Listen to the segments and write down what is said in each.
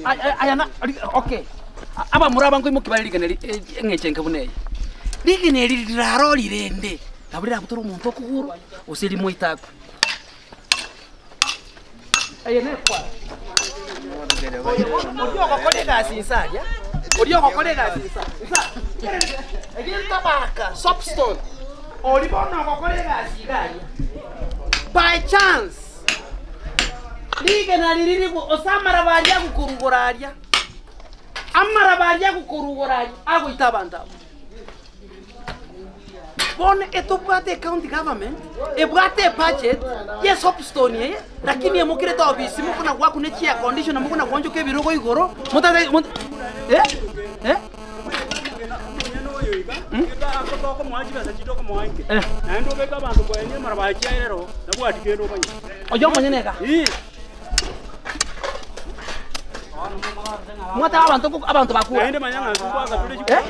Aya na okay, abamura aba nkoimokia bare rigena ri eng'encho enke buna eye. Rigena eri rirarori rende, nabo rirabutore omonto okogoro, gose rimoite akwe. Eye nekwara. Oyo bono oria ogokora egasi inse aria, oria ogokora egasi inse inse aa, tabaka, soapstone, oria bono ogokora egasi iga aria, by chance. Rigena riria rigo ase amaraba aria agokorugora aria, amaraba aria agokorugora aria agoita abanto abwo. Bono etobwate ecounty government, ebwate ebudget ya esoapstone eye, lakini emokerete ofisi mokona goakuna chi air conditioner mokona goonchoka ebirogo igoro, motate mot eh eh. Oyio omonyene iga. Mwateba abanto ko abanto bakure. Eh?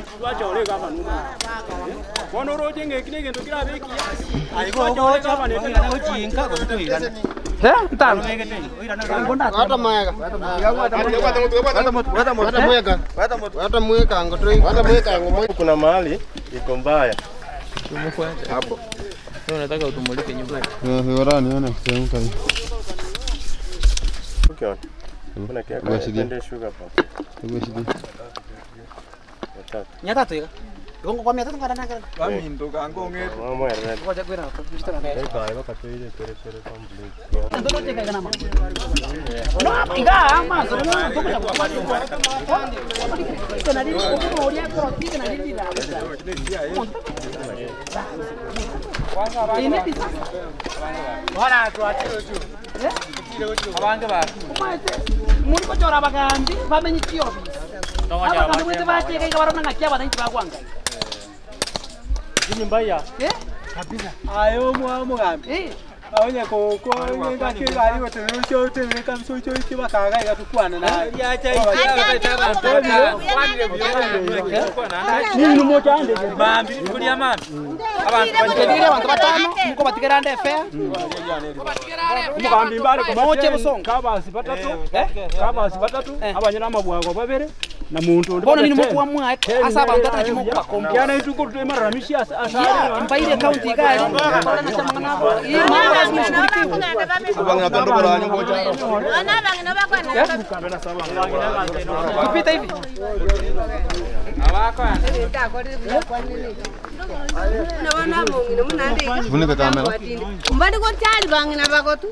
Eh, ntano. Kuna mahali iko mbaya. Ukiona? Kuna kiaka ende sugar pop. Watatu. Nyatatu iga. Igo ngokwa mia tatu ngara nagera. Mama erre. Ngoja kwera Ekae bakatoire tere tere complete. Muri gochora abagambi bamenye chiofisi abagambi bwete bacheka iga barona ng'aki abananchi bagwangaina Eh? Aye omwa omogambi Eh. onye kokongaki gotenena otenene kabisa oche oike bakaga iga tukwane naye Ntegeire abanto batano mokobatigera ande efair omogambi mbare Moche bosongo. kabasi batatu Eh? kabasi batatu Eh. abanyene amabwago babere na muntu onde bono nini mokuwa mwae ase abanto atari mokobakomboa kiana ituko tutemararamishi ase Yeah, mbaire county igari korana cha mang'ana abo hii mambo lazima ishughulikiwe kupita hivi Funike kamera. Mbali kochali bang'ina bagotu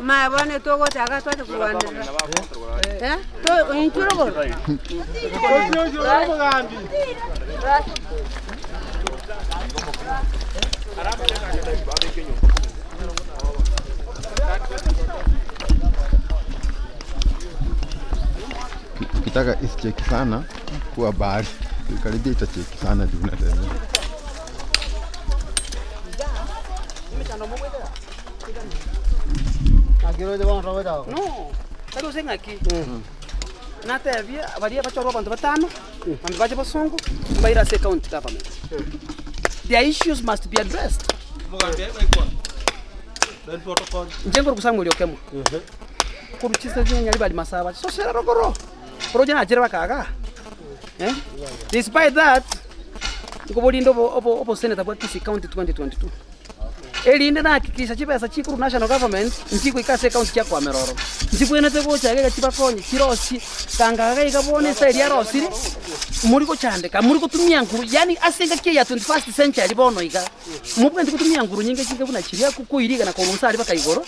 mabone togochaka twache kurwanirira Eh? To- inchuruguru Ukitaka isicheki sana kuwa bahari, ukikaribia itacheki sana juu unatembea. no tari ase ng'aki natebia baria bachorwa abanto batano bambi bache bosongo mbaire ase county government their issues must be addressed inche nkoro Samuel Okemwa koruchisa nyari bari masaba sosera rogoro oroche nachire bakaga eh despite that nkoborinde obo obo obo senator bwa Kisii county 2022 erinde nahakikisha chibesa chikuru national government nchikoika ase ecounty chiakwamera ororo nchibwenerete gocha iga chibakonye chirosie kangaga iga bono ase eria arosire muri gochandeka muri gotumia nguru yaani ase engaki eye ya 21st century bono iga mobwenerete gotumia nguru nyinge chinke buna chiria kokoira igana korwa nse aria mpaka igoro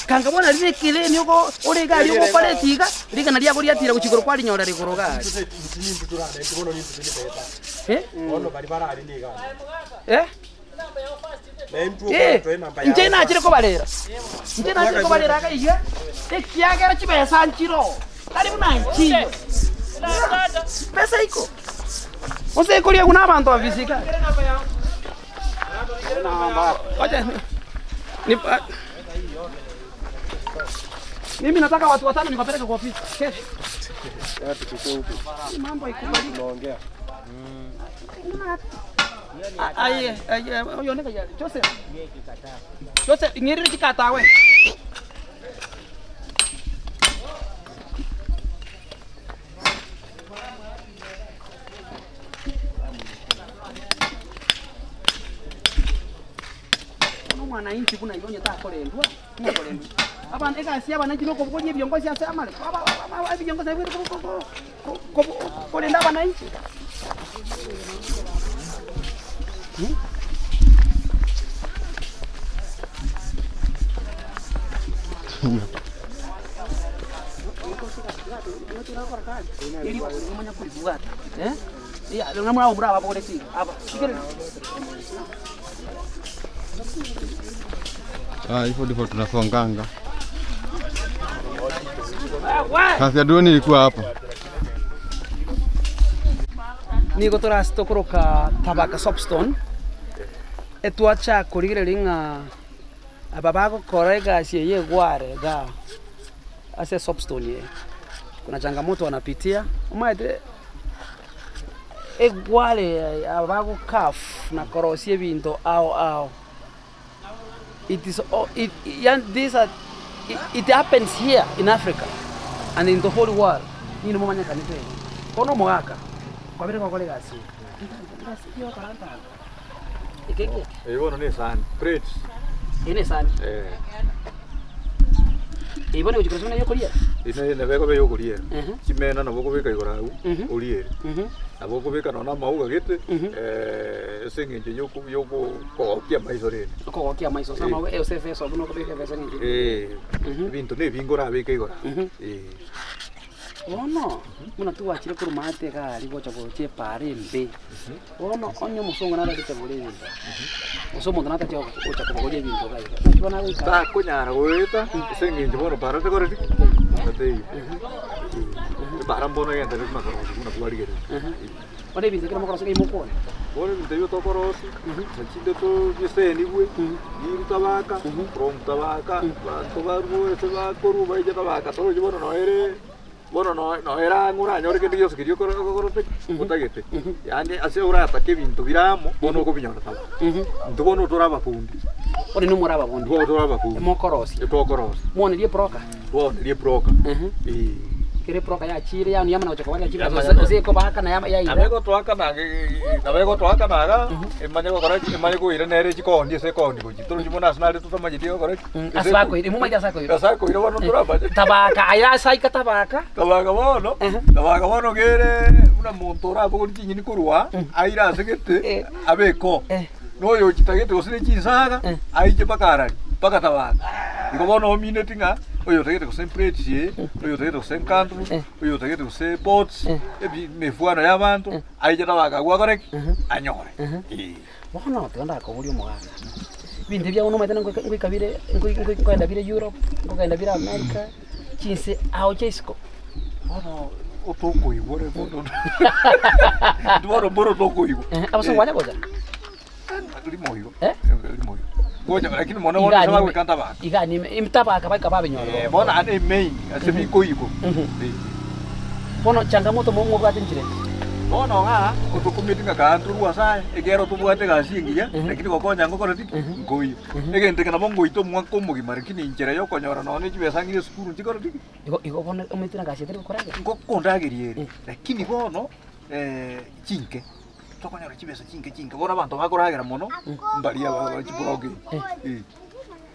kanga bono riria ekereni ogo ore iga aria ogokoreti iga rigana riago riatira gochia igoro kwarinyorera igoro iga aria. Eh? Eh? Eh, inche nachire kobarera inche nachire kobarera iga iga ekiagera chibesa nchiro tari buna nchiyo pesa iko gose ekoria buna abanto ofisi iga Wacha ni- mimi nataka watu watano niwapeleke kwa ofisi kesho. Hii Mambo haikubaliki. Aye, aye, oyo neka ya Joseph. Joseph, ng'irire chikatawe. Mwananchi buna igo onye takorendwa, ng'a okorendwa. Abana egasi ya abananchi na okobogoria ebiongozi ase amareko, aba aba aba ebiongozi nabio bire ko ko ko korenda abananchi. Ah, hivyo ndivyo tunasonganga. Kazi ya drone ilikuwa hapa. Nigo torase tokoroka Tabaka Soapstone, etwacha korigereria ng'a aba bagokora egasi eye egware igaa ase esoapstone eye, kuna changamoto wanapitia, omanyete egware eye aba bago curve na korosia ebinto ao ao, it is it yaani these are it happens here in Africa and in the whole world, ninwe momanyekanete iga. Bono omogaka, kwabere gokora egasi eye, egasi ki ogokora ntago? Eke eke. Eye bono ne esani, plates. Eye ne esani. Eh. Eye bono egochia koroswa buna eyokoriera? Eye nabo ekoba eyokoriera. Ehe. Chimena nabo okobeka igoro agwo, Mhm. oriere. Mhm. Nabo okobeka nonya na amauga gete, Mhm. ase eng'encho yoko yoko kogokia amaiso rende. Okogokia amaiso, ase Eh. amauga ose efeso buna okobeka efeso ng'encho. Eh, Mhm. ebinto na ebinge orabeke igoro agwo. Mhm. Eh. Bono, buna twachire korwa maate iga aria gocha gochia epaara embe, bono onye omosongo nararete bore ebinto, gose omonto natache gocha kobogoria ebinto iga iga, naki bono agoika? Takonyara goeta ase eng'encho bono paara tekoreti ki? Teiyo. Epaara mbono egenderereti na korosia buna kwarigereria. Bono ebinto ekero mokorosia ngai mokwana? Bono ebinto ebio tokorosia, nachinde tobisenigwe, riru tabaka, from tabaka, abanto barue ase bakorwa baije tabaka torochi bono noere bono noere ang'e oranyore kende gionsi keria okoro okorete ki? Otagete. Yaani ase oratake ebinto bire amo, bono okobinyora tabaka. Intwe bono tore abafundi. Bono inwe more ababundi. Bono tore abafundi. Mokorosia. Tokorosia. Mwonerie ebroka. Twaoneria ebroka. Eeh. Kera ebroka yachiire yaani yamana gocha koba yachire Yamanya gose gose ekobaaka na yaira. Nabo egotoakana nabo egotoakana iga, emanye gokora ki? Emanye koira nere chikondi ase ekondi gochia. Torochi mono ase nare totamanyeti egokora ki? Ase bakoira, imomanyete ase akoira. Ase akoira bono toramanye. Tabaka, aye ase aika tabaka. Tabaka bono, tabaka bono kere buna monto orabogorie chinyeni korwa aa, aire ase gete, abeke oo. Na oyochitagete gose ne chinsaga, aiche mpaka arari, mpaka tabaka. Igo bono omineti ng'a oyotagete gose plates eye, oyotagete gose candles, oyotagete gose pots, ebi emefwano ya abanto, aiche tabaka agwo akore ki? Anyore. Eeh. Bono tiga ndakoboria omogaka, ebinto ebi abwo nomanyete ngoika ngoika bire ngoi ngoi nkogenda bire Europe, nkogenda bire America, chinse ao chia isiko. Bono otokoigwa ore bono bono mboro otokoigwa. Abasongo baria gocha? Rimo igo. Eh? Rimo igo. Gocha lakini mono bono ase bagoika ntabaka. Iga nime imtabaka baika babinyora. Eh, bono ane emain ase bikoigwa. Eh. Bono changamoto mobwate nchire. Bono ng'a otokumeti ng'a kaa ntorwe ase aya, ekiagera tobwate egasi engiya, lakini gokonya ngokore ki? Nkoiyo. Egento eke nabo ngoita omwaka omogima lakini enchera ya okonyora nonye ne chibesa ng'ire esukuru nchikore ki? Igo igo bono omanyete na gasi etari gokorageria. Ngokondageria ere, lakini bono chinke, tokonyora chibesa chinke chinke, bono abanto bakoragera mono, mbaria ba chibroke. Eh.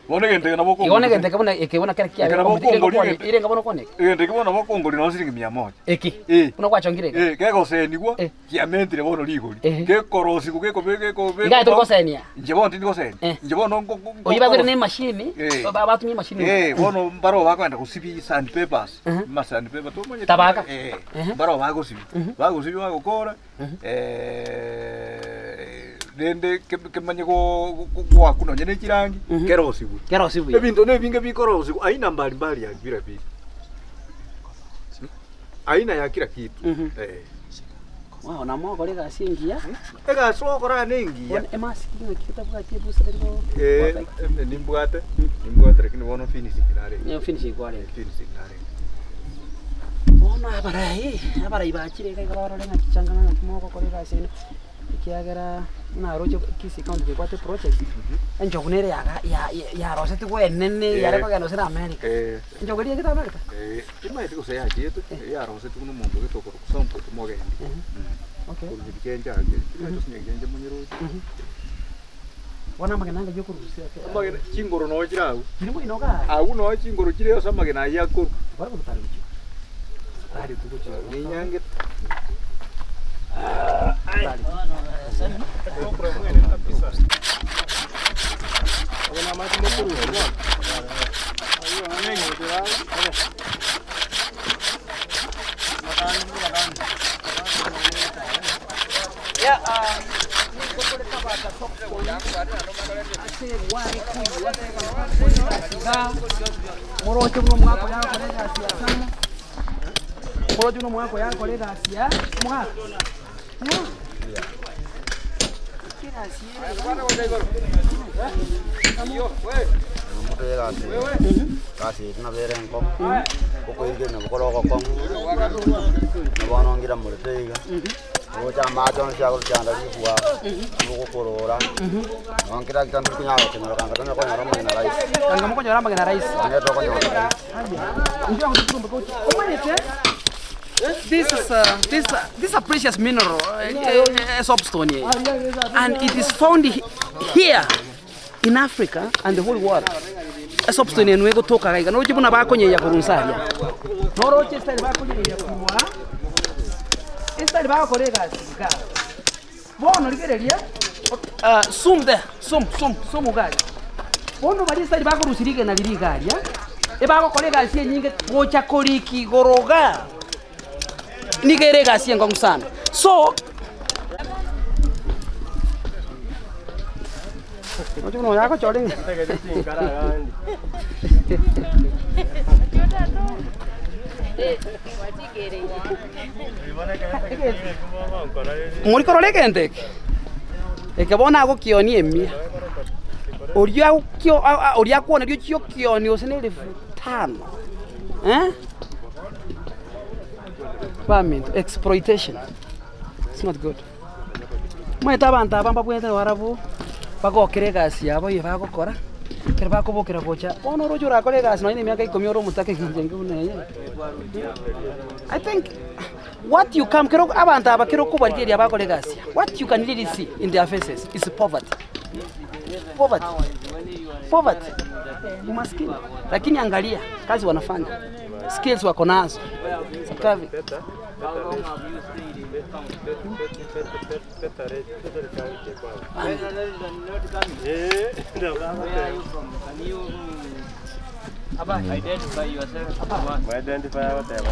Bono egento eke nabo Igo bono egento eke buna eke buna kere kiaye Eke nabo omonto ire okongori ngokwane egento- ire bono okwane eke. Egento eke bono nabo okongori nonye siringi mia moja. Eke Eh. buna gwachongire iga. Eh, kegosenigwa, Eh. kiamentire bono rigori. Eh. Kekorosiwa gekobe gekobe Iga tori gosenia. Inche bono tindi gosenia. Eh. Inche bono nko- nko- Oyio bagwere ne emashini, Eh. ba- batumia emashini. Eh, bono mbaro bakoenda gosibia sand papers. Mhm. Ma sand paper tomanyete. Tabaka. Eh. Mhm. Mbaro bagosibia. Bagosibia bagokora. Mhm. Eh, rende ke- kemanye go- go- goakwa nonye ne chirangi Mhm. kerosiwe. Kerosiwe. Ebinto nebinge bikorosiwa aina mbalimbali ya kila kitu. Aina ya kila kitu. Mhm. Eh. Wow, namo okore egasi engiya. Egasi ogokora nengiya. Bono emask ng'aki otabwati ebusa tari go Eh, eh, nimbwate, nimbwate lakini bono finishing narenge. Nyo finishing kwarenge. Finishing narenge. Bono abarai, abarai bachire iga iga barore ng'aki changana ng'aki mogokora egasi eye ekiagera naroche Kisii county kebwate eproject, enchogu nere yaga ya- yarosetigwe enene yare kogenda gose na America. Eh. Enchogu eria egete America? Eh, timanyeti gose yachiete, yarosetigwe na omonto gete okorokwa Sample Mogendi. Okay. Korwa Nyabichenche aria, timanyeti gose Nyabichenche monyeroche. Bono amagena anga yokorusia ase Amagena chingoro noo chire agwo. Chiri moino igaa. Agwo noo chingoro chire ase amagena ayio akorwa. Barabwo totari gochia. Totari togochia. Ninyangete. Moroche buna omwaka oyo agokora egasi ya sana, moroche buna omwaka oyo agokora egasi ya omogaka. Omonto egasi egasi eye nabo ere enkong'u, okoigena bokoro ogokong'u, na bono ngira morete iga, roche amache onsi agochanda rifwa, ogokorora, nonye kera ekero ntokonyara gokonyora kanga tonya konyora amagena rahisi. Kanga mokonyora amagena rahisi. Onye tokonyora rahisi. Omanyete this is a, this this is a precious mineral uh, soapstone here. And it is found here in Africa and the whole world. Soapstone enwe gotoka gaiga noroche buna bakonyeya korwa nse aria. Noroche estyle bakonyeya korwa estyle bagokora egasi iga. Bono rigereria zoom there zoom zoom zoom iga aria. Bono baria estyle bakorusia rigena riria iga aria, ebagokora egasi enyinge gocha korika igoro igaa. Nigo ere egasi enkong'u sana. So, Oche buna oyo agochora ng'a Mori korora egento eke, eke bono agokionia emia, oria agokio oria akwoneria ochie okionia gose na elfu tano eh. Baminto, exploitation, it's not good. Omanyete abanto aba mbabwenerete barabwo bagokera egasi yabo eye bagokora, ekero bakobokera gocha, bono oroche orakore egasi nonye na emiaka ikomi ore omotaka engencho enge buna eye. I think what you come kero abanto aba kero okobarigereria bakore egasi eye, what you can really see in their faces is poverty, poverty, poverty, umaskini, lakini angalia kazi wanafanya, skills wako nazo, Sakavi.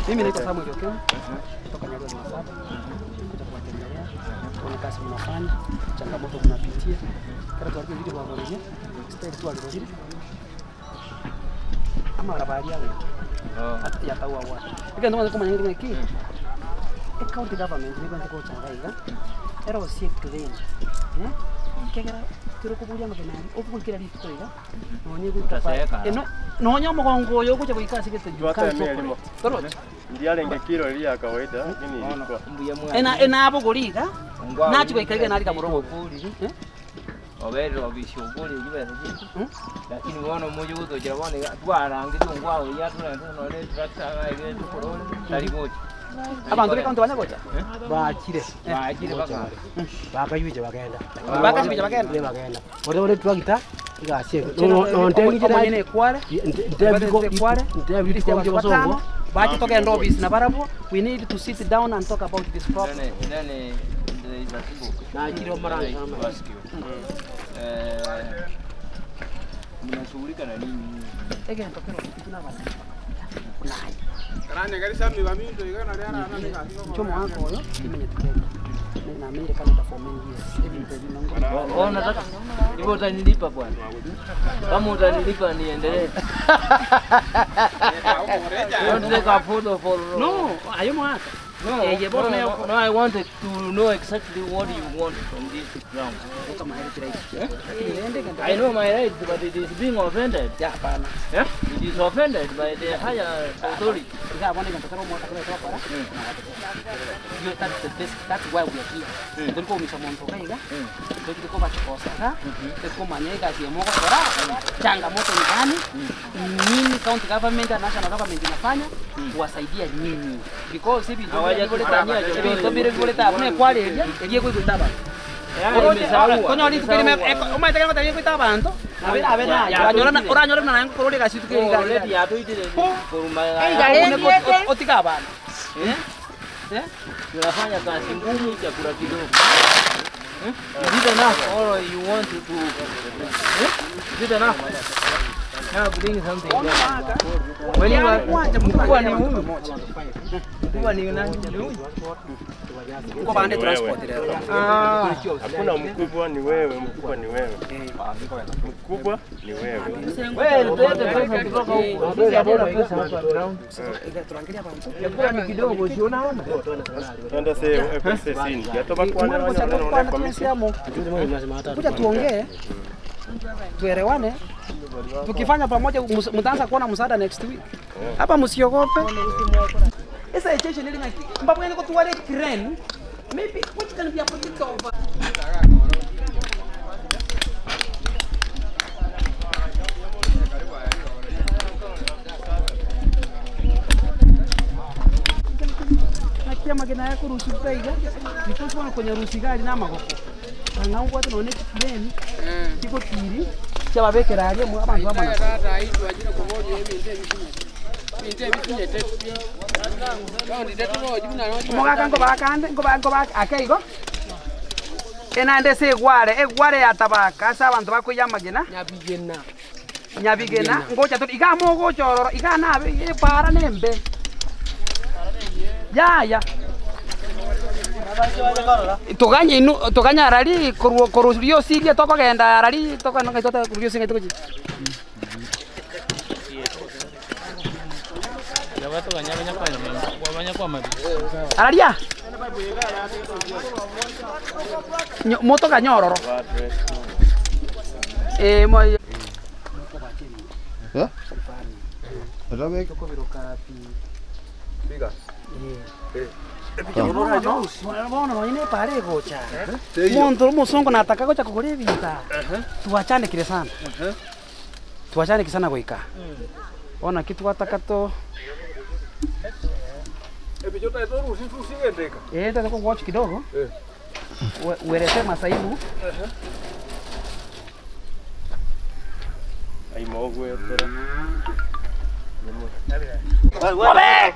Mimi naitwa Samuel Okengo kutoka Nyaruo Masaba, kuja kuwatembelea kuona kazi mnafanya, changamoto mnapitia, kera twarire video babaruria style twarorire amaraba aria agwete yatagwa gwake ekero tomaete komanya ng'a ki ecounty government nigo ebwenerete gocha iga iga erosie eclane eh, ekiagera ekero okoboria amagena aria oborie kera rituko iga nonye goika pa eno nonye omogongo oyo ogocha goika ase gete you can't operate torochi? Ndiarenge kilo riria ya kawaida lakini ilikuwa. Ena enabogori iga nachia goika iga narika morongo eh. Oberire obisi oborie chibesa chiaito, lakini bono moche gotochera bono iga twarangete ongwago oyio atorente nonye ne etractor iga iga etokorore tari gocha. Abanto be county banya gocha? Bachire. Bachire baka. Bakayucha bagenda. Bakayucha bagenda? Eh, bagenda. Ore ore tractor egasi eye. Omonyene ekware, ekware, batano, bache togende office na barabwo, we need to sit down and talk about this problem. Then, then there is a simple Nachire omorango to ask you. Eh, mnashughulika na nini? Egento kero intwe na abasani Inche omogaka oyo timenyeti Kenya, namenyire Canada for many years, ebinto ebi nongo. Oh, nataka hivyo utanilipa bwana. Kama utanilipa niendelee. Don't take a photo for No, aye omogaka. No, Eye bono no, nero- no, I wanted to know exactly what you want from this ground. I know my rights, but it is being offended. Yeah, hapana. Yeah? It is offended by the higher authority. Iga bono egento kero omogaka kero twakora, Yo, that's the best, that's why we are here. Tori koumisha monto iga iga, tori kobachokosa iga, tori komanya egasi eye mogokora, changamoto ni gani, nini county government and national government inafanya kuwasaidia nyinyi because ebinto bire Hawajatufanyia biboleta chochote. ebinto bire biboleta buna ekware eria, eria egoigweta abanto. Konyora rituko erimo omanyete ekero ngotebi goita abanto, nabo erabe naye. Oranyore na oranyore buna naye ngokorora egasi rituko eri iga iga. Otige abana. Tunafanya kazi ngumu, chakula kidogo. Is it enough or you want to eh? Is it enough? Now bring something. When you are mkubwa ni huyu. Mkubwa ni nani? Ni huyu. Uko bande transport leo. Ah. Hakuna mkubwa ni wewe, mkubwa ni wewe. Mkubwa ni wewe. Wewe lete pesa kutoka huko. Sisi hatuna pesa hapa ground. Chakula ni kidogo, si unaona? Twende se pesa sini. Yatoba kwana Kwana tusiamo. Kuja tuongee. Tuelewane. Tukifanya pamoja mtaanza kuona msaada next week. Hapa msiogope. Esa echeshe nili ngaki. Mbabwe ko tuwale crane. Maybe which can be a project of Nakia magena yako rusi iga because wana kwenye rusi gari na magoko ang'angwa tino ne crane kiko tiri kyababekera aria mu abantu bamana omogaka nkobakande nkoba ake igo enande ase egware egware ya tabaka ase abanto bakoiya amagena Nyabigena. Nyabigena ngocha tori iga mogocha ororo iga nabe epara nembe yaya tuganye inu tuganye arari korwo korwo siria tokogenda arari tokana tota korwo singa tokochi araria motoka nyororo eh mo Eh? Arabe bono noine pare gocha muntu omusongo nataka gocha kugura ebinta twachandikire sana twachandikire sana goika ona ki twataka to eh tata watch kidogo uelezee masaibu Aimogwetera. Obe!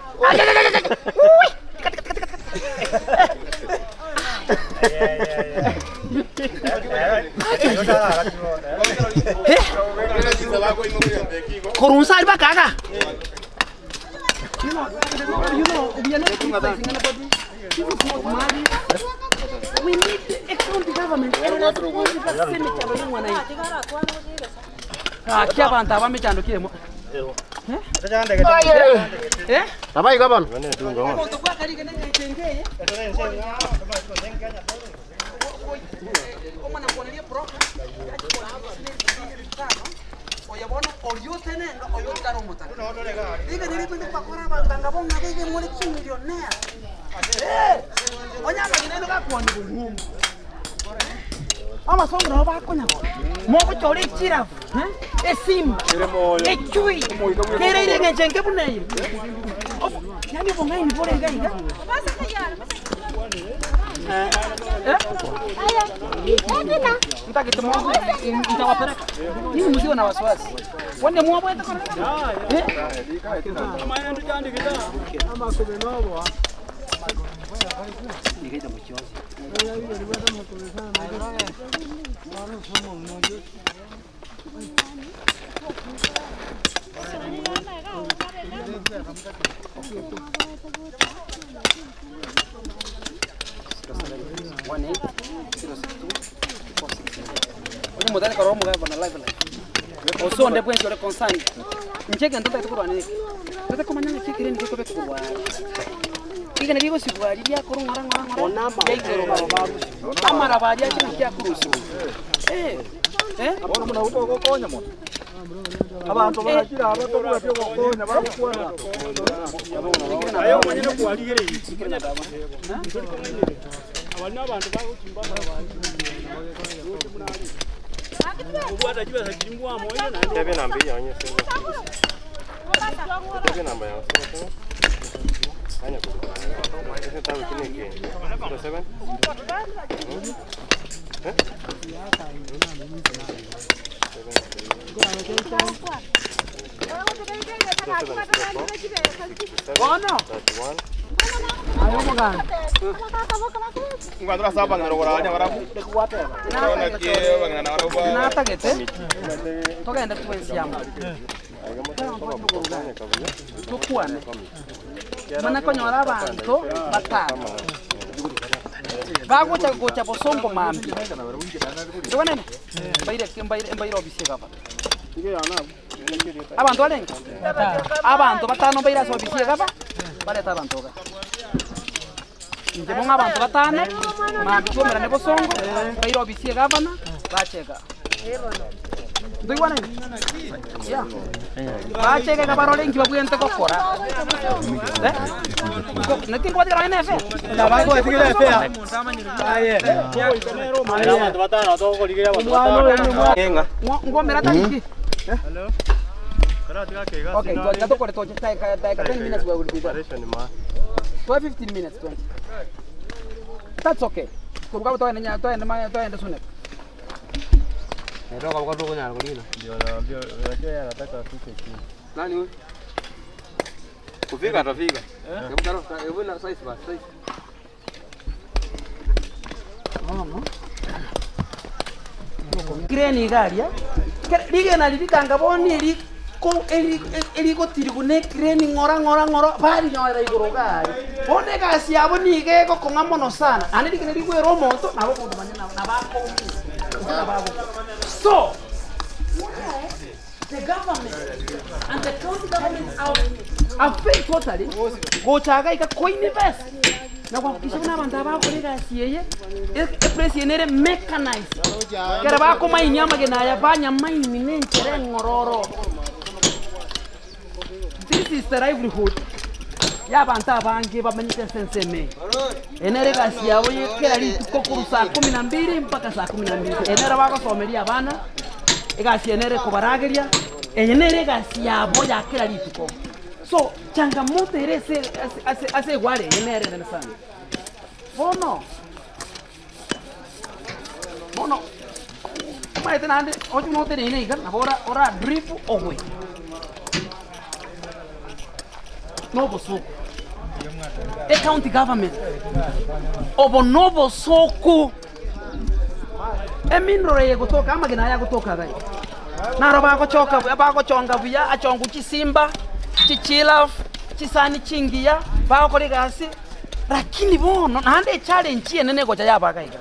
Uy! Korunsari bakaga. You know, we are not criticizing anybody. This is not money. We need a county government. And responsible senator wa mwananchi. Ah, kia abantu abamichando kiremo. Eh? Tabai gabon. Omuntu gwakarige neng'echengeye. Omwana nkuonerie broker. Oyo bono orio tenenga oyo otara omotaka. Iga nere twende kwakora abantu banga bonga bege muri kimillionaire. Eh! Onyama ginene gakwoni bung'umu. Amasongo nabo bakonya mogochora echirafu esimba echui kereire ng'echenge buna eyo yani obong'aini bore iga iga. Mtakite Mungu nitawapeleka. Nyinyi msiwe na wasiwasi. Wande mwabwete kwa eh? Oye mutane koro muga bana live live. Osonde bwensi ore concerned. Ncheke ndo tatu kurwana niki. Tata komanya ng'aki kire niki kobe kurwa. Kike niki gosibwa ria koro ngora ngora ngora. Onama. Amara baria kina kia kurusi. Eh. Eh? Bono muna utogokonya mono. Abantu barakira abatobwati ogokonya barakwana. Ayo mwenyene kwarigereire. Abana abantu bagochimba obwata chibesa chiri mbwamo oyo naende Tebe namba yonye sasa. Tebe namba ya sasa. Anya kuruka. Ese tabu kine ke. 07. Bono aye omoganda natagete togende twensi amo tokwane mana konyora abanto batano bagocha gocha bosongo mambia tokwanene mbaire mbaire mbaire ofisi egavana abanto barenge abanto batano mbaire ase ofisi egava barete abanto iga inche bong'e abanto batano mambia twomerane bosongo mbaire ofisi egavana bache igaa ntoigwanani yeah bache iga iga barore inki babwenerete gokora eh naki nkwatigera nonye na efare. Ngomera tariki Okay, twacha tokore toche dakika dakika 10 minutes we will be there. 12 15 minutes 20. That's okay. Kuruka toende nya toende ma toende sooner. Nani huyu? Kufika atafika. Hebu taro, hebu na size basi, size. Kireni igaria rigena ririkanga bono eriko erigotirigu na ekireni ng'ora ng'ora ng'ora barinyorera igoro iga aria. Bono egasi yabo niga egokong'a mono sana, naende rigena rigwere omonto nabo omonto manya nabo akoumia gose nabo agokwa. So, why the government and the county government have failed totally gocha iga iga koinvest na gohakikisha buna abanto aba bagokora egasi eye, eplace eye nere mechanized, ekero bakomainia amagena aya banyamaini na enchera eng'ororo. This is the livelihood ya abanto abange bamenyete ase ensemo eye. Eye nere egasi yabo ye kera rituko korwa saa kumi na mbili mpaka saa kumi na mbili. Eye nere bagosomeria abana, egasi eye nere ekobarageria, eye nere egasi yabo ya kera rituko. So changamoto ere ase ase ase egware eye nere enene sana. Bono, bono omanyete naende oche buna oteneine iga nabo ora ora drip ogwe, na obosoku. Ecounty government, obo na obosoku. Emineral eye egotoka amagena aya agotoka iga iga, naro bagochoka buya bagochonga buya achongwe chisimba, chichilafu, chisani chingiya, bagokora egasi, lakini bono naende echallenge enene egocha yaba iga iga.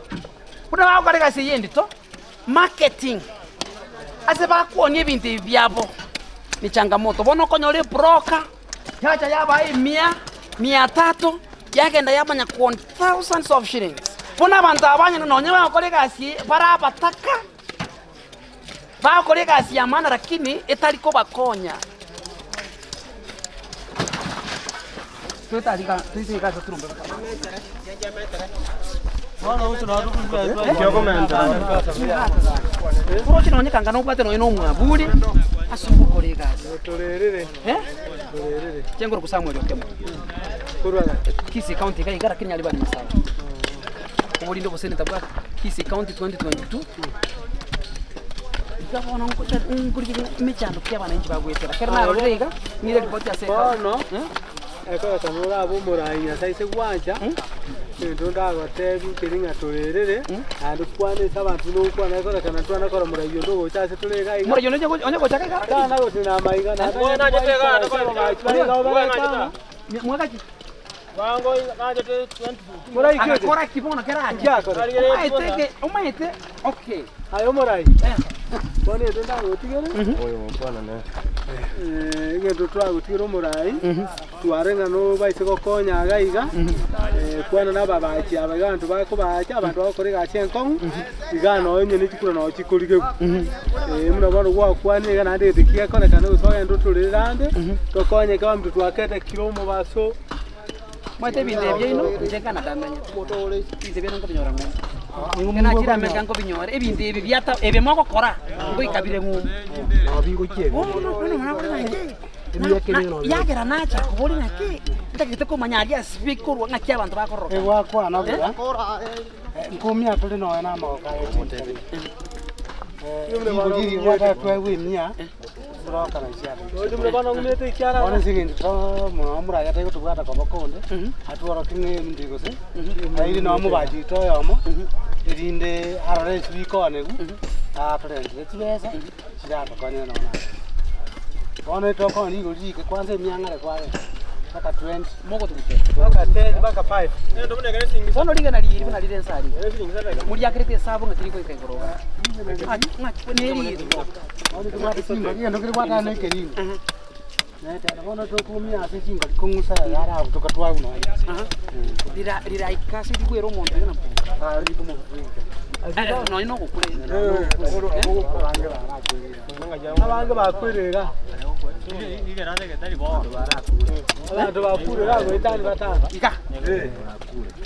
Buna bagokora egasi eye endito, marketing, ase bakwonia ebinto ebi biabo, ni changamoto. Bono okonyora ebroker, yacha yabaa emia, mia tatu, yagenda yamanya kuonia thousands of shillings. Bono abanto aba banyene nonye bagokora egasi eye, bare abataka, bagokora egasi ya maana lakini etari kobakonya. Oroche nonye kanga nobwate nonye na omwaburi ase ogokora egasi. Eh? Inche nkorokwa Samuel Okemo. Kisii County iga iga lakini nyaribani Masaba. Oborinde oboseneta bwa Kisii County 2022. Iga bono ngocha nkorigereria emechando ki abananchi bagwetera. Ekero narorire iga, ng'ire ripoti ase Bono, ekero orabe omorai Nyasae ase gwancha, egento ndagotebi nkeri ng'a torerere, naende kwane ase abanto buna ogokwana ekorekana ntwana kora morai onde ogocha ase tore iga iga. Morai onde onye gocha iga iga? Tana gotenena amaiga, naende onye Mwaka ki? Morai ki oche? Agakora ki bono kera ache? Ki akora? Omaete ge, omaete, okay. Aye omorai, bono egento ndagotigere, egento twagotigera omorai, tware ng'a nobaise gokonya iga iga, kwana na ababachi aba iga abanto bakobacha, abanto bagokora egasi enkong'u, iga nonye onye ne chikura nonye chikorigewa. Buna bono gwakwanire iga naende egento eki gekorekana gose ogende otorere ande, tokonyeke abanto twakete kira omobaso. Omanyete ebinto ebi biaino, inche Canada menyete, ebinto ebi nkobinyora ng'umbu. Ekero nachire America nkobinyora, ebinto ebi biata ebi mogokora, ngoika bire ng'umbu. Bono bono mwana kore ng'a inche. Emiaka ere nonya. Yagera nacha kobori ng'aki, ntagete komanya aria ase bikorwa ng'aki abanto bakororoka. Egwakwana buya, nkumia tore nonya na amagoko aye chintabe. Rigori eri gwataka twaegwa emia, torokana chiato. Bono ase eng'encho to mono moraye atari gotobwata koboko onde, atworokie ng'a ebinto ebi gose, aire nonya omobachi oito oyomo, erinde arore ase bikoonigwa, atorentere chibesa, chiratokonye nonya na abana. Bono etokoona rigori rike kwanza emiang'are kwareta, mpaka 20. Bono rigena riiri buna rire ense aria, moriakerete esabu ng'aki rigoika igoro iga. Ng'aki ng'aki neriri. Bono tobwate chingori, egento kere gwatana na ekerindi. Netene bono tokumia ase chingori kong'usa yara abutoka twagwa nonya. Rira riraika ase rigwere omonto iga na Ah, rikomobutoka. Nonya na ogokura Abange bakwire iga. Abanto bakure iga goetania batano. Iga.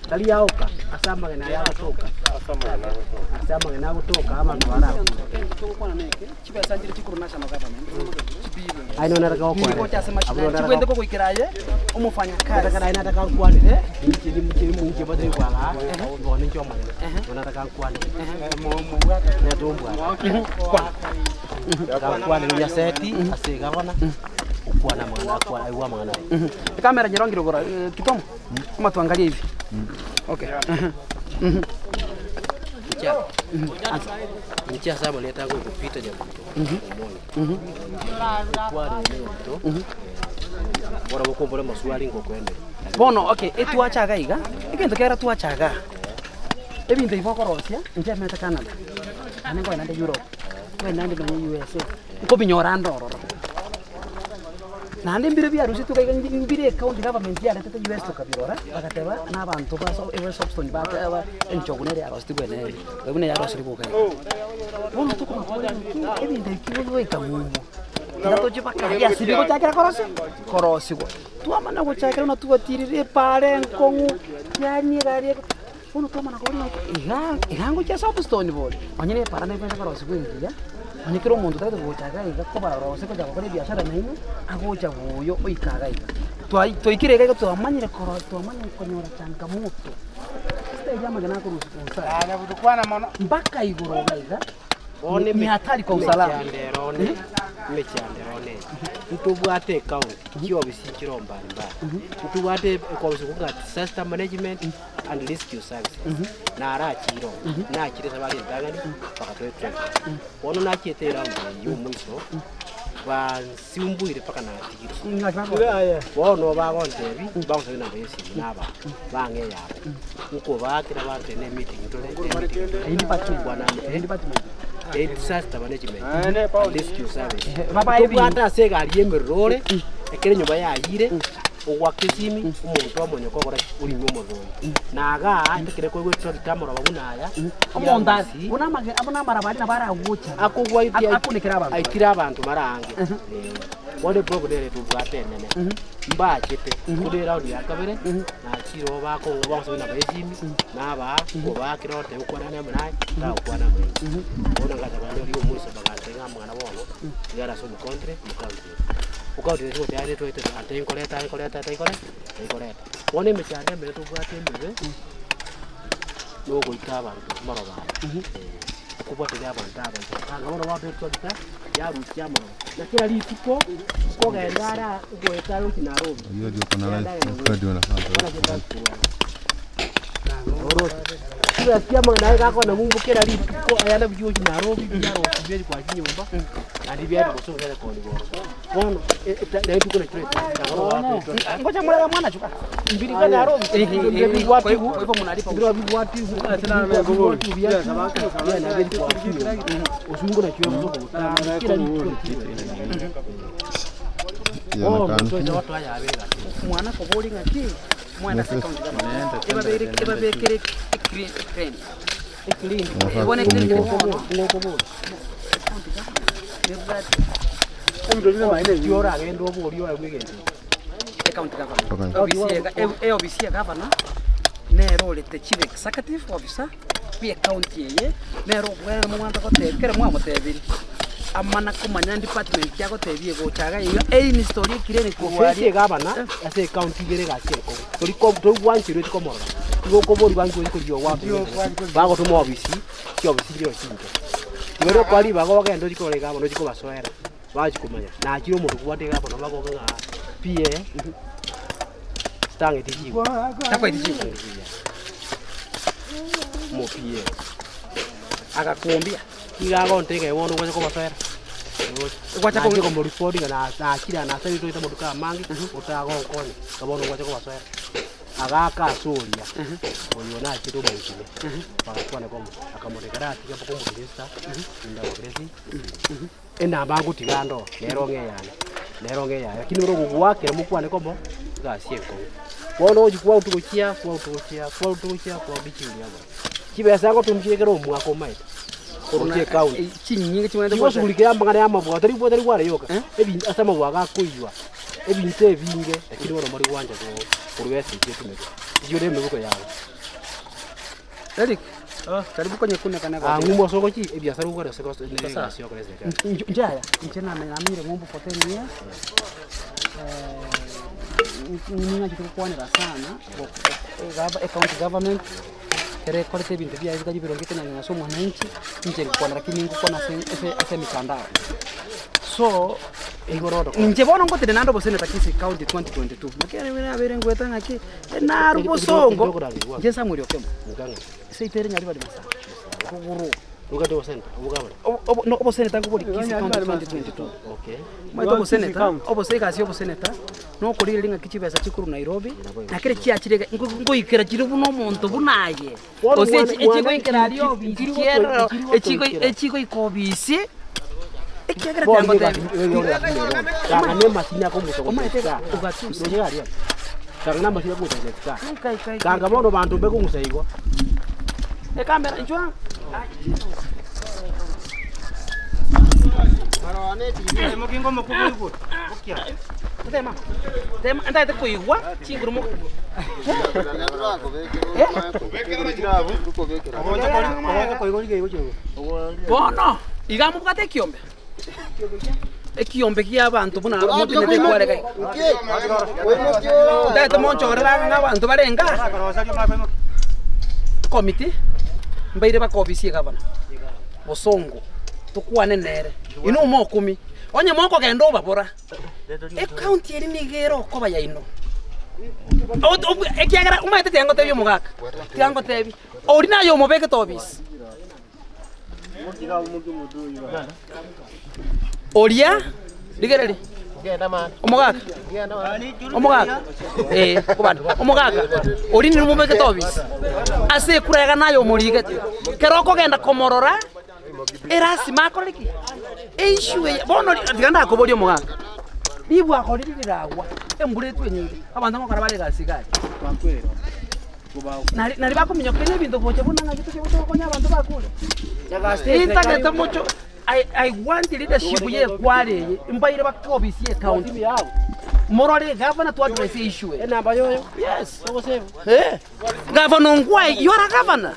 Tari yaoka ase amagena aya agotoka. Ase amagena agotoka abanto barakure. Togokwana neke, chibesa nchire chikuru national government, chibilion. Aye nonya nataka gokwana. Chigocha ase Abwo mashinani, nonya chigwente nataka kogoikera aye, omofanyakazi. Nataka naye nataka nkwanere, inche ninche batari kwagacha, bono ninche omonene, bono nataka nkwanere. Netombwate. Nataka nkwanere Nyaseti ase egavana, okwana amang'ana akwa aigwe amang'ana aye. Ekamera nyerongire igoro kitomo, ama tuangalie hivi. Okay. Inche ase amarieta agoika Peter Nyabuto Omoni, okwanire negento, bono bokombora amaswali ngokoenderia. Bono okay, etwacha iga iga, egento kera twacha igaa, ebinto ebi bokorosia, inche emete Canada, naende nkoenda nde Europe, nkoenda nde nonye USA, nkobinyora ande ororo. Naende mbire biarusetwe iga iga mbire ecounty government yaretete US tokabirora, bagateba na abanto ba so ebe softone ba enchogu nere yarosetigwe nere, buna yarosire boka iga. Bono tokobaboria ng'aki ebinto ebi bigoika ng'umbu, tiga toche mpaka aria ase bigochakera korosia korosigwa. Twamana gochakera buna twatirire epaara enkong'u, yaani egari eke, bono twamana koboria ng'aki iga iga ngochia softone bori, nonye na epaara nebwenerete korosigwa engiya, nonye kera omonto otagete gocha iga iga kobarora gose gocha gokora ebiashara nainwe, agocha buya oika iga iga. Twai twaikire iga iga twamanyire koro twamanyire konyora changamoto, stage amagena akorusia bosa mpaka igoro iga iga, ni hatari kwa usalama. Emechando one, emechando one, ntobwate ecounty, chiofisi chire mbalimbali, ntobwate ekofisi korwa disaster management and rescue services, narachire oo, nachire ase bare entang'ani bagatoa etraining. Bono nachiete eround eywo omoiso, bansimbuire mpaka natigire. Bono bagontebia, bagosaba enamba ya esimi nabaa, bang'e eyabo, nkobaakera bantebia ne emeeting tore, emeeting tore, nkwana amo disaster management and rescue service. Tobwate ase egari ya emerero ore, ekero enyomba yayire, ogwaka esimi, omonto omonyoka okora ki? Orime omorero oyo. Na igaa, ekero koigwa etractor amaroba buna aya, Omonto ase, buna amage buna amaraba aria nabo aragocha akogwa akunekere abanto. aitire abanto bare ange. Bono eproblem nere tobwate enene, mbachete, korende eround ya kabere, nachire oo bakong'a bagosaba enamba ya esimi, nabaa, nkobaakera goteba okwane amo naye, tagokwana amo nainche. Bono ngacha konyora oria omoiso bagantebia ng'a amang'ana bono, iga are ase omocounty, omocounty omocounty ere togoteba ere twaetete ante nkoreta aye nkoreta taikore taikoreta. Bono emechando emere tobwate emebe, na ogoita abanto amaroba aya, okobwatania abanto aba iga, anga bono babetragita, yarusia amaroba. Na kera rituko, nkogenda are aa ngoeta are gochia Nairobi, Hiyo ndio kuna live studio na Chibesa chiamang'ana aye gakona ng'umbu kera rituko aya nabio gochia Nairobi biarosi biachi kwa chinyomba naende biaenda gose biacha koonigwa ororo. Bono naende rituko nachi toete Ngoja murara mwana chuka. mbirika Nairobi Kwa hivyo mnalipa mbiro bibwatiwu bibwatiwu biachi biaenda biachi kwa chinyomba osungu nachio gotanga kera rituko bono tocha gotoa Mwana kobori ng'aki mwenda second ebabere ebabekere crane. Ebone crane bono. oragenda oborie oegwe egento County government. Ofisi ya e ofisi ya governor nero orete chief executive officer bwe county eye nero obwenerete momwante gotebia kere mwamotebiri. Amana komanya department ki agotebia egocha iga iga, einstore ekireni korwa Ofisi aria. egabana ase ecounty igere egasi enkong'u. Tori ko torigwancherwa oti komorora. Igo okoborigwa nki ochi korigia ogwaka egento. Bagotoma obisi, chiobisi chire chinke. Igo ere okoa ribaga ogende ochi korora egabana ochi kobasoera, bachi komanya. Nachire omonto kobwate egabana bagoka ng'a PA, tang'eti chibu. Takoeti chibu. Omo PA. Agakuombia. Nigo agontega bono ngocha kobasoera. Gwacha Nachia komoripoti ng'a na- nachire aa nasabire toete amatuko amange, otagonkonya, iga bono ngocha kobasoera. Agaaka ase oria, oyo nachete omoikire, bagakwana komo, akamotebia ratiga mpaka omominista, inde amokeresi, enamba ngotiga ande oo, nere ong'e eyane, nere ong'e eyaye, lakini ore ogogoakera mokwane komo, egasi enkong'u. Bono ogochi kwauta gochia, kwauta gochia, kwauta gochia, kwauta chiria abwo. Chibesa agotumia ekero omwaka omaete, gochia ekaunti. Chinyinga chimanyete Chigosugulikera amang'ana ya amabwato, tari tari kware yoka, ebinto ase amabwago akoiywa, ebinto ebinge, lakini bono mbari gwancha ko korwa besa echio etumeke, echio na emebuko yabo. Eric, karibu kwenye kune kana Ah, ng'umbu ase ogochi ebiasara ogokora ase gose na egasi yokora eserikari. Njaya, inche namenyire ng'umbu for 10 years. Ning'achete gokwanera sana ecounty government Ekero ekorete ebinto biaye bitari bironge ekonyang'ina ase omwananchi, inche ngokwana lakini ngokwana ase ase ase emitandao. So, inche bono ngotende naende oboseneta Kisii County 2022, naki ere nabeire ngoeta ng'aki, naru bosongo, inche Samuel Okemba, seito ere Nyaribari Masaba, rogoro. Oboseneta nkobori Kisii County 2022. Omanyete oboseneta, obose egasi ya oboseneta. Nokorigereria ng'aki chibesa chikorwa Nairobi, na kere chiachire iga, ngoikera chire buna omonto buna aye, gose echigoikera aria obisi chierero, echigoika obisi, ekiagera tiangotebi. Omanyete ugatusi. Ganga bono banto mbekong'usa igo. Ekamera inchwa. Tema. Tema ntagete koigwa chinguru mo. Bono iga mobwate ekiombe. Ekiombe kia abanto buna motenete kwarega iga. Ntagete monchorere ang'e abanto barenge aa. Ekomiti mbaire baka ofisi ya egavana, Bosongo, tokwane nere. Inwe mokumie, onye mokogenda obabora, ecounty eria nigo ere okoba yaino. Ekiagera omanyete tiga ngotebie omogaka, tiga ngotebie, oria naye omobekete ofisi. Oria, rigereria, omogaka, omogaka, eh, kobande, omogaka, oria nere omobekete obisi, ase ekura yaga naye omorigete, ekero okogenda komorora, erasima akore ki? Eissue eye, bono ri tiga ndakoborie omogaka, ribwaka riria riragwa, embura etwe enyinge, abanto ngokora bare egasi iga aria. Nari nari bakominyokeria ebinto gocha buna ng'aki tochia gocha gokonya abanto bakure. Intagete mocho I I want leadership ye ekware eye mbaire bake ofisi ye county. Morore gavana to address issue eye. Enamba yoyo. Yes. Eh. Gavana Ongwae, you are a governor.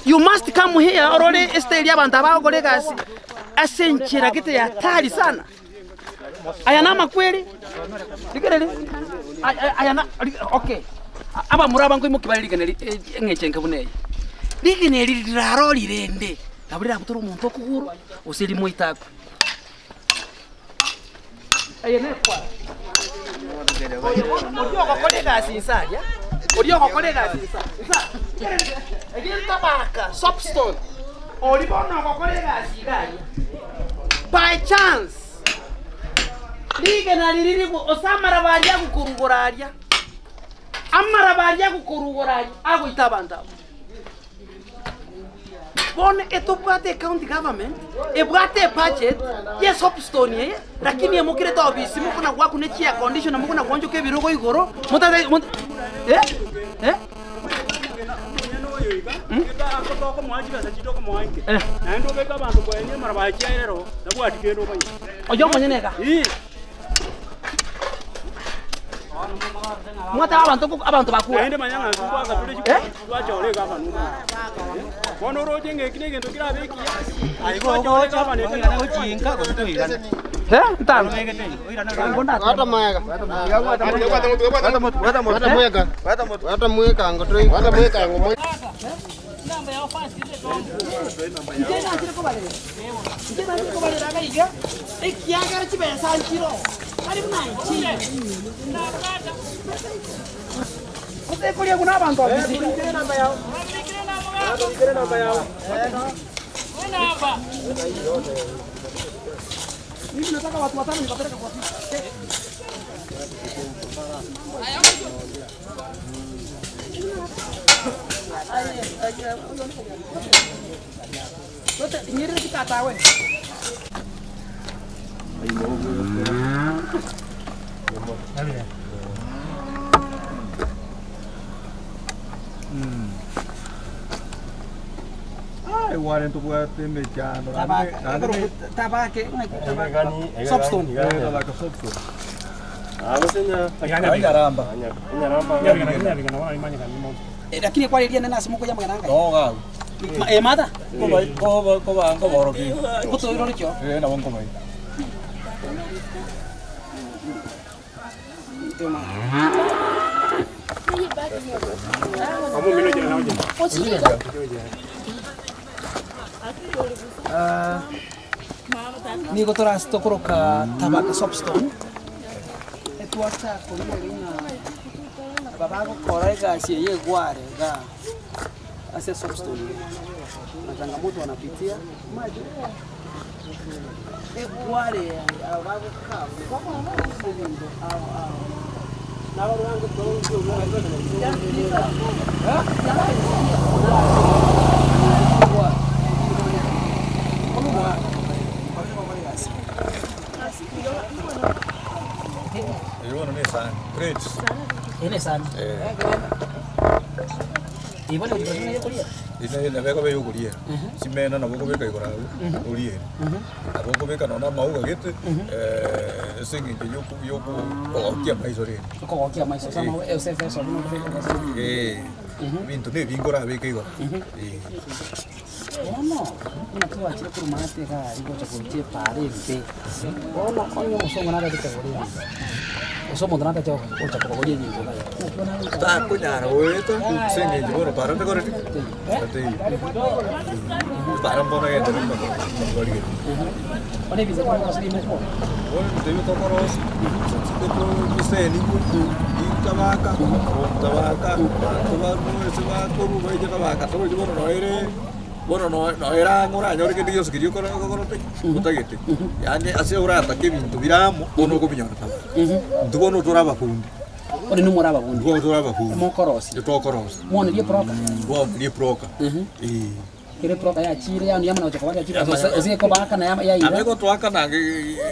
You must come here orore estyle ya abanto aba bagokora egasi ase enchera gete ya hatari sana. Aya namakweri, rigereria, aya na okay, abamura aba nkoimokia bare rigena ri eng'encho enke buna eye. Rigena eri rirarori rende, nabo rirabutore omonto okogoro, gose rimoite akwe. Eye nekwara. Oyo bono oria ogokora egasi inse aria, oria ogokora egasi inse aa, inse aa, rigereria, egentabaka, soapstone, oria bono ogokora egasi iga aria. By chance, rigena riria rigo ase amaraba aria agokorugora aria, amaraba aria agokorugora aria, agoita abanto abwo. Bono etobwate ecounty government, ebwate ebudget ya esoapstone eye, lakini emokerete ofisi mokona goakuna chiair conditioner mokona goonchoka ebirogo igoro, motate mot eh eh. Oyio omonyene iga. Mwateba abanto ko abanto bakure. Naende manya ng'a intwe kwaka tore chikura twachora egavana omonyene. Bono oroche ng'a eki negento kerabe ekiya, aye twachora egavana ete Eh, ntano. Ekiagera chibesa nchiro tari buna nchi otekoria buna abanto abisi. Mimi nataka watu watano nikapeleka kwa ofisi. Yote nyerere chikatawe. Ai ware tobwate emechando Tabake, Soapstone. Tabaka soapstone. Nyaramba. Nyaramba. Lakini kwa liria nena simuko ya mwananga. No gau. Eh mata. Koba koba koba nkoboroki. Kuto iro kyo. Eh nabo nkobai. Nigo torasi tokoroka Tabaka Soapstone. Etwacha korigereria ng'a aba bagokora egasi eye egware iga ase soapstone na changamoto wanapitia maji egware aba bagokaa ao ao Ibono ni sana. Crates. Ene sana. Ibone kujipatia hiyo kulia. Ine nabeko be yokuria. Chimena nabo kobeka igoro abu orie. Nabo kobeka nona mauga gete eh ase eng'encho yoku yoku kogokia maiso rende. Kogokia maiso sama eusefe so no Eh. Ebinto na ebinge orabeke igoro. Eh. Bono buna twachire korwa maate iga aria gocha goicha epara embe, bono onye omosongo nararete kogora ebinto, gose omonto natache gocha kobagoria ebinto iga iga. Takonyara goeta ase eng'encho bono para ntekoreti tateiyo. Para mbono egento barigetie. Bono ebinto tokorosia nigo mokogora? Bono ebinto ebio tokorosia, chinde tobisenigwe, tabaka, tabaka, abanto barue ase bakorwa baiche tabaka torochi bono noere bono noere ang'e oranyore kende gionsi keria okore okorete otagete. Yaani ase oratake ebinto bire amo, bono okobinyora tabaka. Intwe bono tore abafundi. Bono inwe more ababundi. Bono tore abafundi. Mokorosia. Tokorosia. Mwonerie eproka? Twaoneria eproka, eh. Kere eproka yachire yaani yamana gocha koba yachire gose gose ekobaaka na yaira. Nabo egotoakana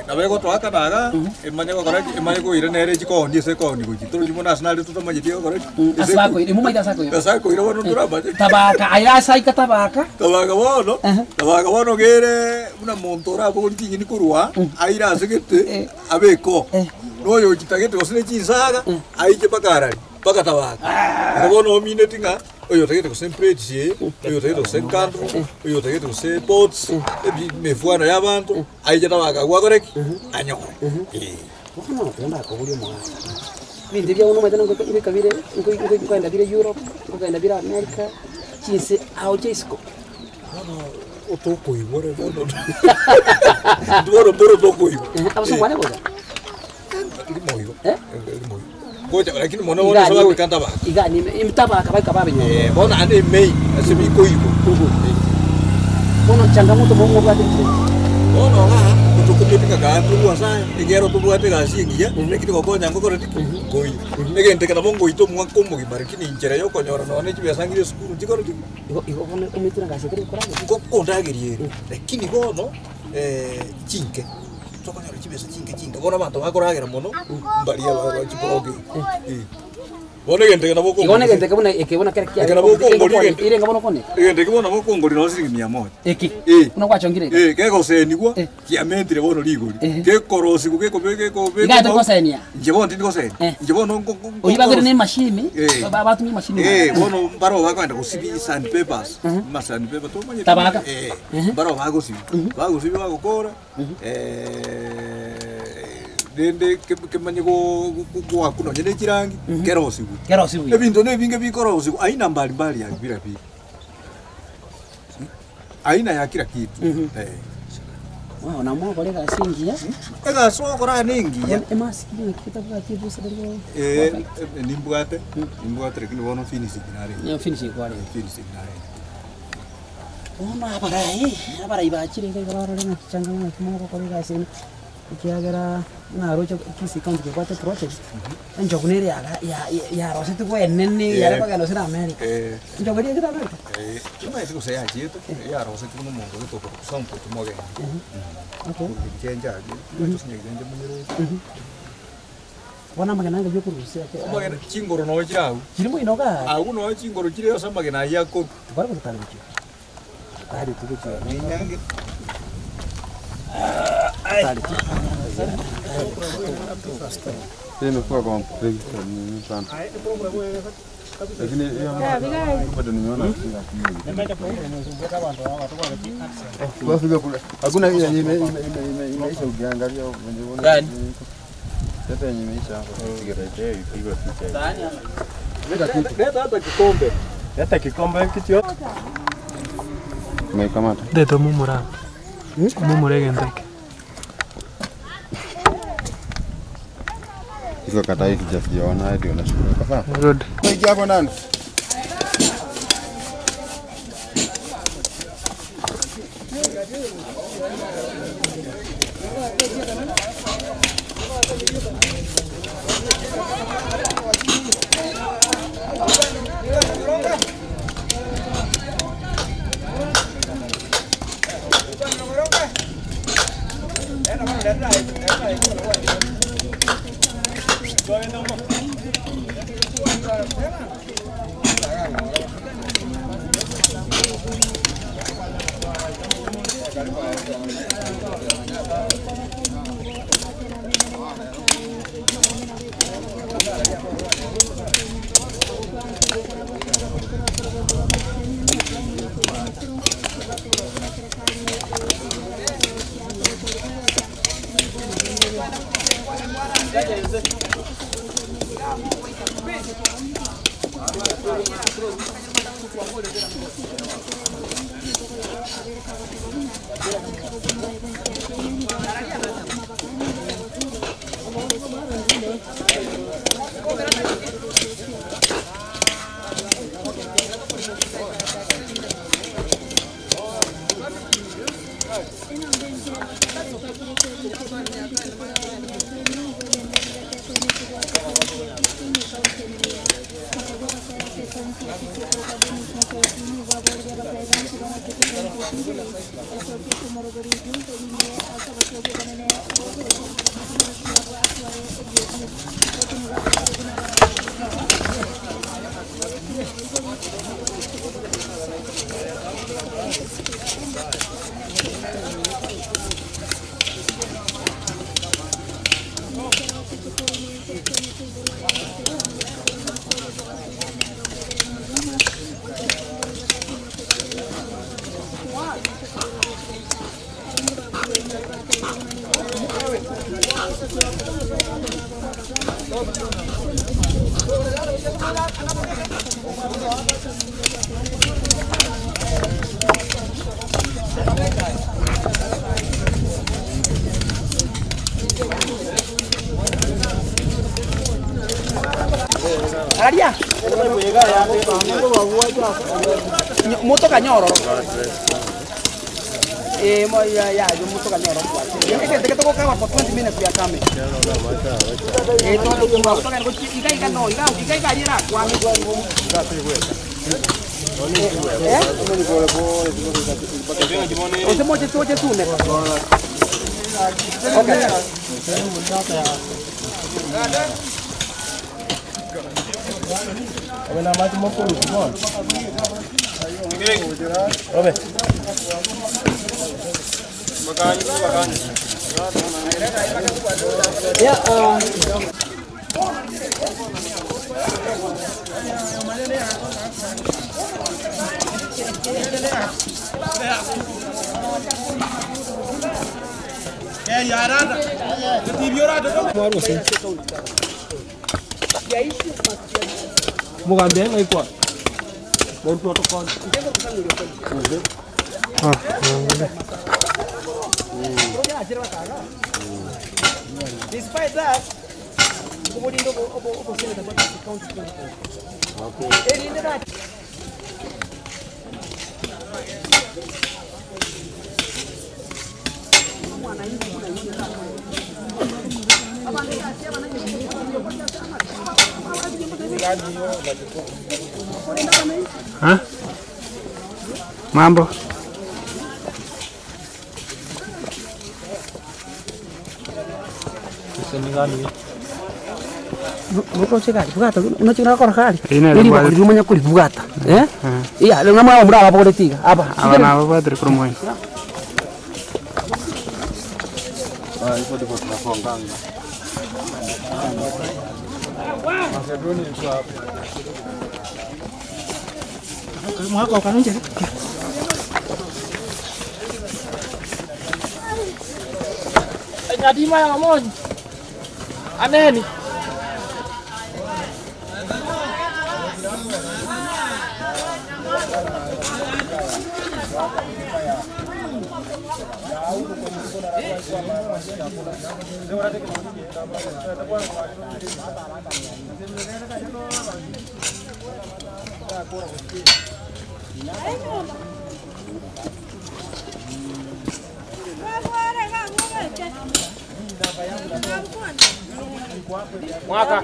nabo egotoakana iga, emanye gokora ki, emanye koira nere echi koonia ase ekoonia gochia. Torochi mono ase nare totamanyeti egokora ki. Ase bakoira, momanyete ase akoira. Ase akoira bono ntoramanye. Tabaka, aye ase aika tabaka. Tabaka bono, tabaka bono kere buna monto orabogori ching'eni korwa aire ase gete, abeke oo. Na oyo ochitagete gose ne chinsaga, aiche mpaka arari, mpaka tabaka. Igo bono omineti ng'a. Oyo otagete gose plates eye, oyo otagete gose candle, oyo otagete gose pots, ebi emefwano ya abanto, aiche tabaka agwo akore ki? Anyore. Eh. Bono ekero ndakoboria omogaka, ebinto ebi abwo nomanyete ngoika bire nkogenda bire Europe, nkogenda bire America, chinse ao chia isiko. Bono otokoigwa ore bono bono mboro otokoigwa. Abasongo bane gocha? Rimo igo, rimo igo. Gocha lakini mono bono ase bagoika ntabaka. Iga nime ntabaka baika babinyora. Eh, bono naende emain ase bikoigwa. Bono changamoto mobwate nchire ki? Bono igaa totokumeti ng'a kaa torwa ase aya, ekiagera tobwate egasi engiya, lakini gokonya ngokore ki? Nkoiyo. Egento eke nabo ngoita omwaka omogima lakini inchera ya okonyora nonye ne chibesa ng'ire esukuru nchikore ki? Igo igo bono omanyete egasi ekero okorageria? Nkokondageria ere, lakini bono chinke. Tokonyora chibesa chinke chinke, bono abanto bakoragera mono, mbaria ba chiproki. Bono egento eke nabo Igo na egento eke buna eke buna kere Eke nabo okongori egento. Irenga bono okone. Egento eke bono nabo okongori nonya siringi mia moja. Eke. Eh. Buna gwachongire iga. Eh, kegosenigwa, kiamentire bono rigori. Kekorosiwa gekobe gekobekwa. Iga tokosenia. Inche bono tindi gosenia. Inche bono nko nko Oyio bagere na emashini, Eh. batumia emashini. Eh, bono mbaro bakoenda gosibia sand papers. Ma sand paper tomanyete. Tabaka. Eh. Mbaro bagosibia. Bagosibia bagokora. Rende kemanye goakwa nonye ne chirangi, kerosigwe. Kerosigwe. Ebinto na ebinge bikorosigwa aina mbalimbali ya bila bili. Aina ya kila kitu. Eh. Wow, na mwakora egasi engiya. Egasi ogokora ne engiya. Emask ng'aki etabwati ebusa tari go. Eh, nimbwate, nimbwate lakini bono finishing narenge. Yeah, finishing kwarenge. Finishing narenge. Bono abarai, abarai bachire iga iga barore ng'aki changa ng'aki mogokora egasi eye, ekiagera naroche Kisii county kebwate project, enchogu nere yaga ya- yarosetigwe enene yare kogenda gose na America. Enchogu eria egete America? Omanyete gose yachiete, yarosetigwe na omonto gete okorokwa Sample Mogeni. Okay. Korwa Gichenje aria, omanyete gose Gichenje monyeroche. Bono amagena anga yokorusia ake. Amagena chingoro noe chire agwo. Chiri moino igaa? Agwo noe chingoro chire ase amagena ayio akorwa. Tibari gototara gochia. Tari tigochia. Ninyange. Hii imekuwa complicated nini sana. Lakini hiyo bado nimeona Basi kuna hakuna ile yenye imeisha ukiangalia venye unaona. Gani? Sasa yenye imeisha hapo. Ipigwe picha. Leta hata kikombe. Leta kikombe kitio. Umeikamata. Ndeto mumura. Mumura egento eke. Hizo kata hii sijaona ndio nashukuru. Kwa sawa. Good. Ingia hapo ndani. Araria. Motoka nyororo. Eh, mo ya ya, yo motoka nyororo. Eke teke toko kama for 20 minutes we are coming. Eh, to to to ko iga iga no, iga iga iga rira kwa. Eh? Ose moche toche tune. Okay. Mugambe ngaikwa. Despite that, obulindo obuseneta bwa county erinde that. Ha? Mambo. Ine Nili lumanya kuli bugata. Eh? Iya, leo ngamwa mura abagore tiga. Aba. Aba nabo badire kuri mwene. Ah, hivyo ndivyo tunafonganga. Mwaka ukanonje. Nyadima ya monyi. Aneni. Mwaka.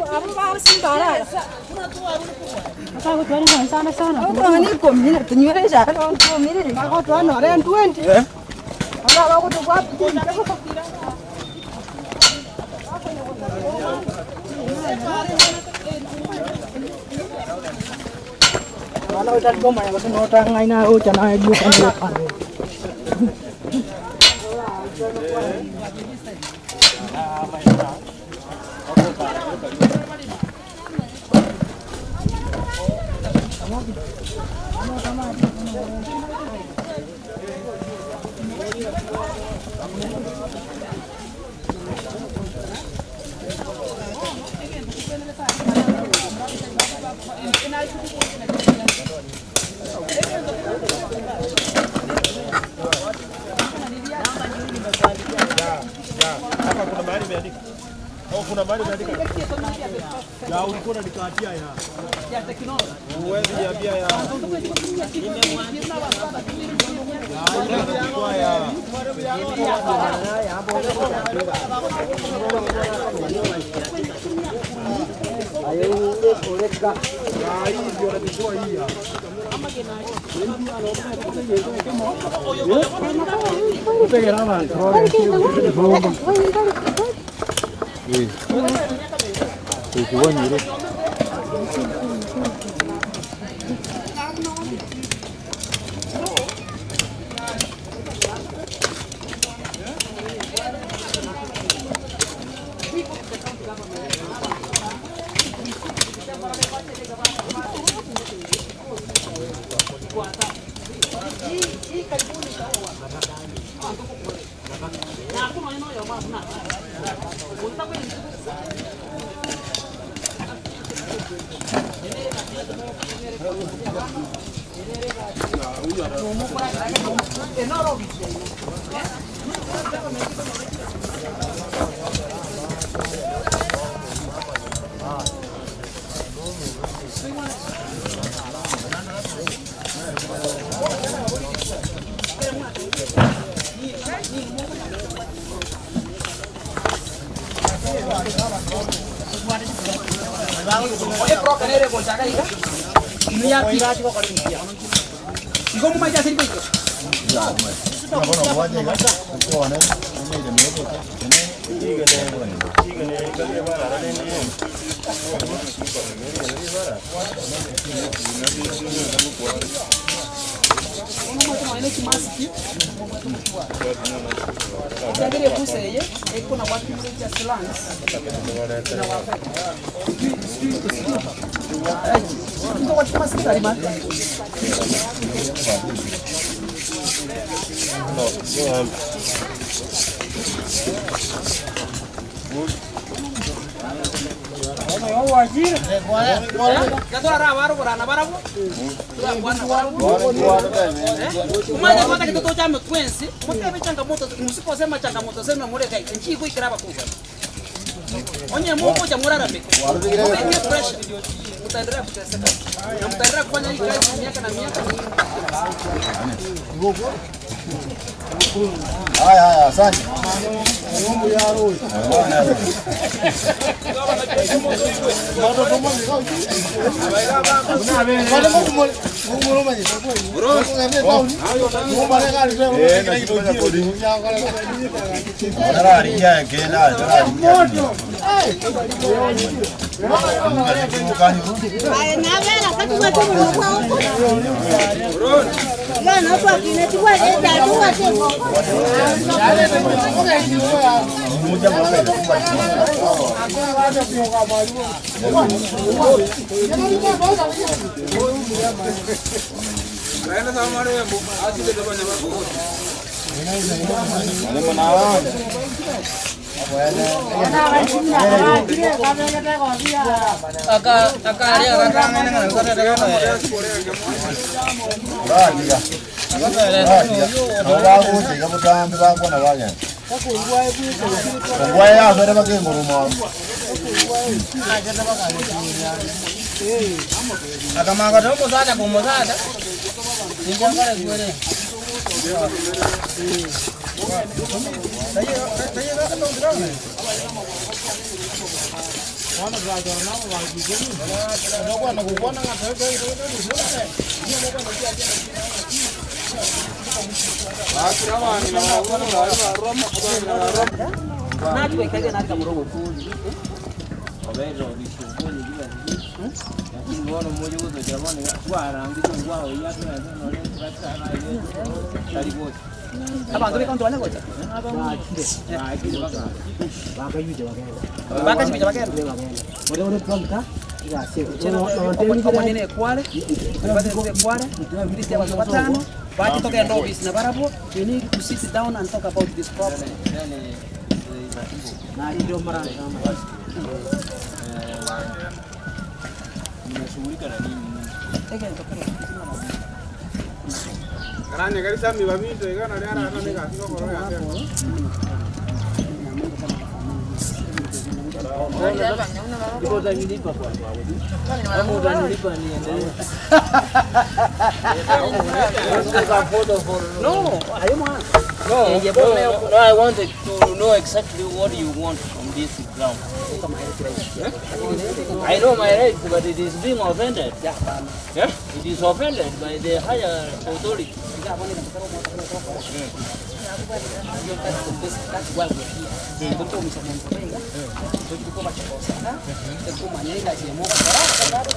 Hapa kuna mahali imeandika. Au kuna mahali imeandika? Ya ulikuwa unanikatia ya. Huwezi niambia ya. Ya ilikuwa ya. Ya hii ndio nilikuwa hii ya. Umanye kwanza kitoto cha mtwensi mutebe changamoto msikosema changamoto zenu mureka nchiko ikiraba kuza onye Mungu cha muraramike mubeke pressure mtaendelea kuteseka na mtaendelea kufanya hii kazi miaka na miaka. Haya haya, asante. Bagusiga butambi bakona bagenda ongwae yabere bakenguruma Akamaka to musada ku musada. Ninjangara kwere. Abantu bekantu banyagocha bakachibija bagenda omonene ekware batete ekware list y'abantu batano bakitogenda office na barabo. We need to sit down and talk about this problem. No, No, no, no, I wanted to know exactly what you want from this ground. I know my rights, but it is being offended. Yeah? It is offended by the higher authority. That's why we're here.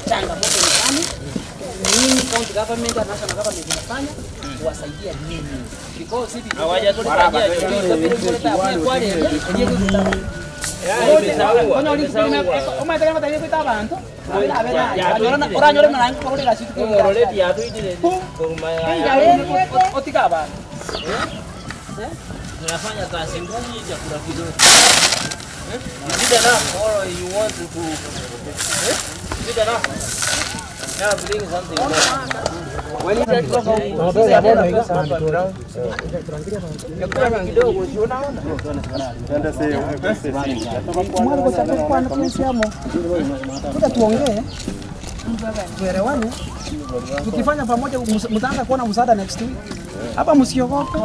Changamoto ni gani? Nini county government na national government inafanya kuwasaidia nini? Because hivi Hawajatufanyia otika abantu Tunafanya kazi ngumu, chakula kidogo. Is it enough or you want to eh? Is it enough? Now bring something more. Kuja tuongee tuelewane, tukifanya pamoja mtaanza kuona msaada next week. Hapa msiogope,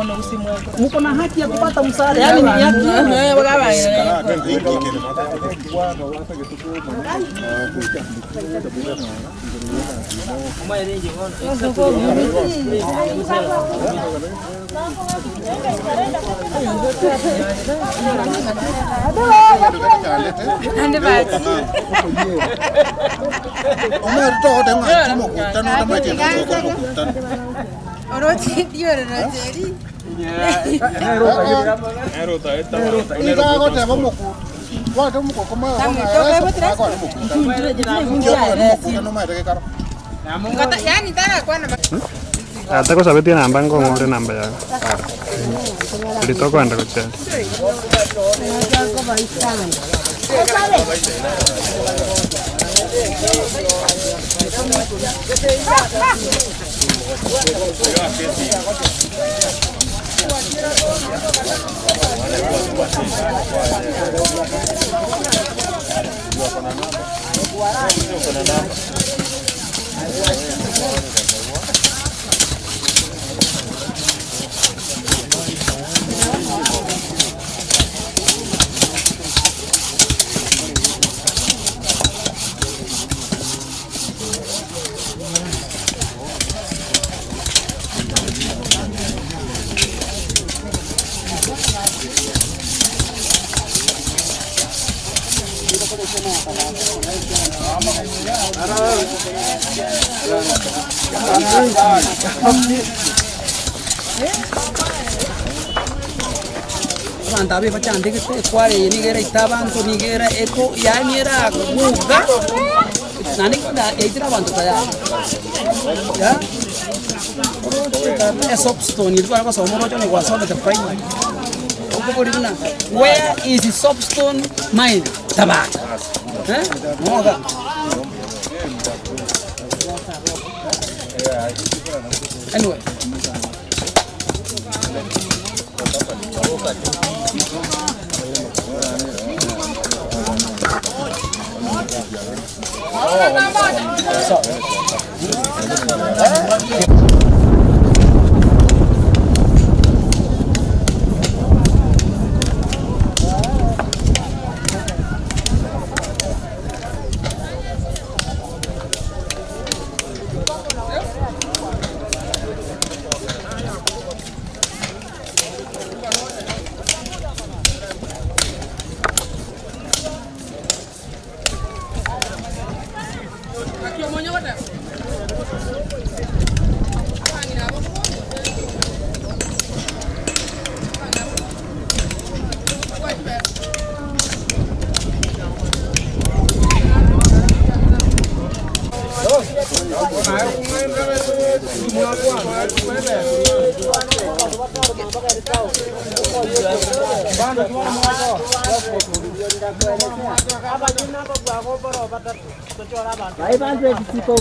mko na haki ya kupata msaada, yani ni haki yenu. Tata gosabetie namba nkong'ore namba yago. Eri tokoenda gochia. Abanto abe bachandegete ekware eye niga eraite abanto niga era eko yaani eraguga naende yaitire abanto tayari ya oroche tata esoapstone eria tware gosoma oroche onye gwasomete primary okobori buna where is soapstone mine tabaka eh moga. Anyway.